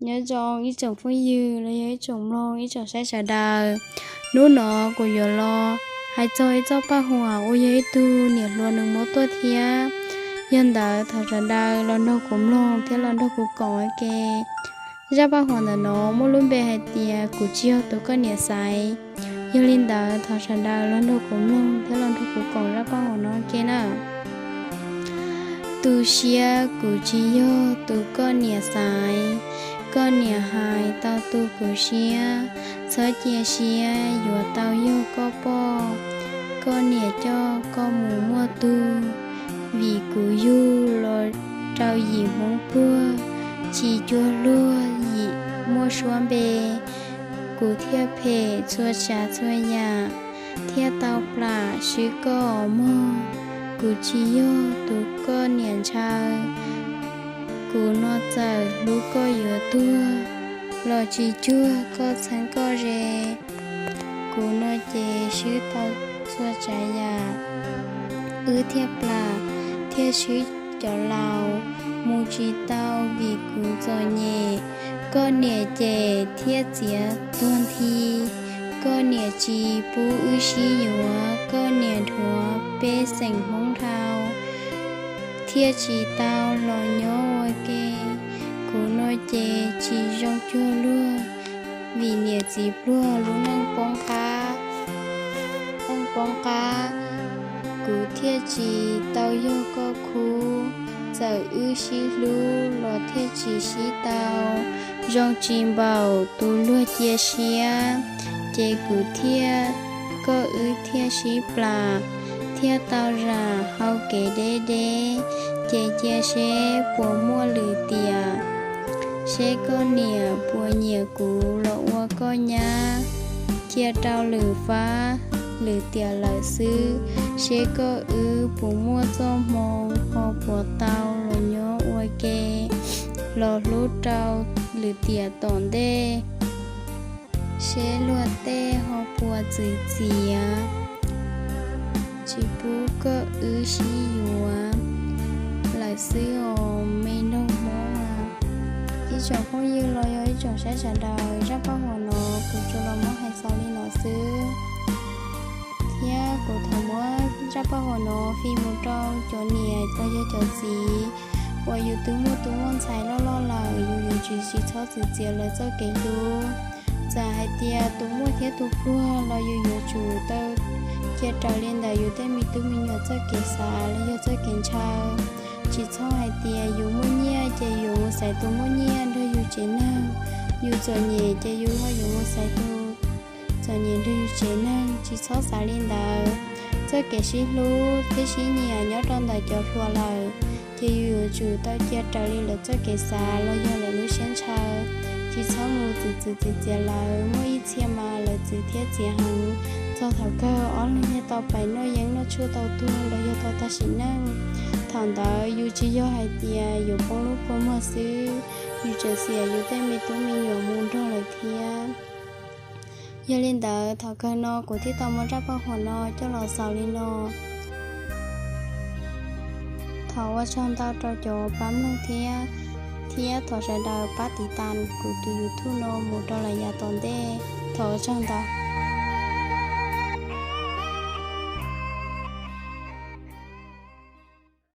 Nyob zoo ib tsoom phooj ywg los yog ib tsoom mloog ib tsoom saib sawv daws. Hnub no kuv yuav los hais txog ib txoj paj huam uas yog ib tug niam hluas nws muab tuaj thiab. Yog ntawd thov sawv daws los nrog kuv mloog thiab los nrog kuv koom ua ke. Zaj paj huam ntawm no muaj lub npe hais tias kuv tsis yog tus koj niam xaiv. Yog li ntawd thov sawv daws los nrog kuv mloog thiab los nrog kuv koom zaj paj huam no ua ke na. Tu siab kuv tsis yog tus koj niam xaiv, koj niam hais tau tu kuv siab, txhob cia siab yuav tau yog koj poj, koj niam coj koj mus muaj tug, vim kuv yug los rau yim Hmoob pluag, tsis cuag luag yim muaj suab npe, kuv thiaj phem txhua tsav txhua yam, thiaj tau plam swb koj os mog, kuv tsis yog tus koj niam ntshaw, kuv no txawm hlub koj yuav tuag, los tsis cuag koj txheeb koj ze, kuv no ces swb tau txhua tsav yam, wb thiaj plam, thiaj swb cov laus, mus tsis tau vim kuv txom nyem, koj niam ces thiaj txiav tuag nthi, koj niam tsis pub wb sib yuav, koj niam dhuav peb xeem Hmoob dhau, thiaj tsis tau los nyob ua ke, kuv no ces tsis zoo cuag luag, vim niam txiv pluag lub neej poob qab, neej poob qab, kuv thiaj tsis tau yog koj khub, txawm wb sib hlub los thiaj tsis sib tau, zoo tsis npaum tus luag cia siab, ces kuv thiab koj wb thiaj sib plam, thiaj tau zam hau kev deb deb, ces cia seb puas muaj lwm tiam, seb koj niam puas nyiam kuv los ua koj nyab, cia rau lwm fab lwm tiam lawm xwb, seb koj wb puas muaj txoj hmoo ho puas tau los nyob ua ke, los hlub rau lwm tiam tom ntej, seb luag tej ho puas txwv txiav, tsis pub koj wb sib yuav lawm xwb os me nraug Hmoob. Ib tsoom phooj ywg los yog ib tsoom saib sawv daws, zaj paj huam no kuv tsuas los muab hais xaus li no xwb, thiab kuv thov muab zaj paj huam no fij mus rau cov niam los yog cov txiv uas yus twb muaj tus muaj ntxhais loj loj lawm, yus yuav tsum tsis txhob txwv txiav lawv txoj kev hlub. Txawm hais tias tus muaj thiab tus pluag los yus yuav tsum tau cia raws li ntawm yus tej me tub me nyuam txoj kev xav los yog txoj kev ntshaw. Tsis txhob hais tias yus muaj nyiaj ces yus mus xaiv tus muaj nyiaj nrog yus tsev neeg, yus txom nyem ces yus ho yuav mus xaiv tus txom nyem nrog yus tsev neeg. Tsis txhob xav li ntawd. Txoj kev sib hlub thiab sib nyiam nyob rau ntawm cov hluas lawm, ces yus yuav tsum tau cia raws li lawv txoj kev xav los yog lawv lub siab ntshaw. Tsis txhob mus txwv txwv txiav txiav lawv, muaj ib txhia mas lawv txwv thiab txiav heev, txog thaum kawg ob leeg thiaj tau pais noj yeeb noj tshuaj tau tuag los yog tau tag sim neej. Thaum ntawd yus tsis yog hais tias yuav poob lub kua muag xwb, yus tseem xiam yus tej me tub me nyuam mus nrog lawm thiab. Yog li ntawd thaum kawg no kuv thiaj tau muab zaj paj huam no coj los xaus li no. Thov ua tsaug ntau rau cov pab mloog thiab, thiab thov sawv daws pab tiv tas kuv tus YouTube no mus rau lawm yav tom ntej. Thov ua tsaug ntau.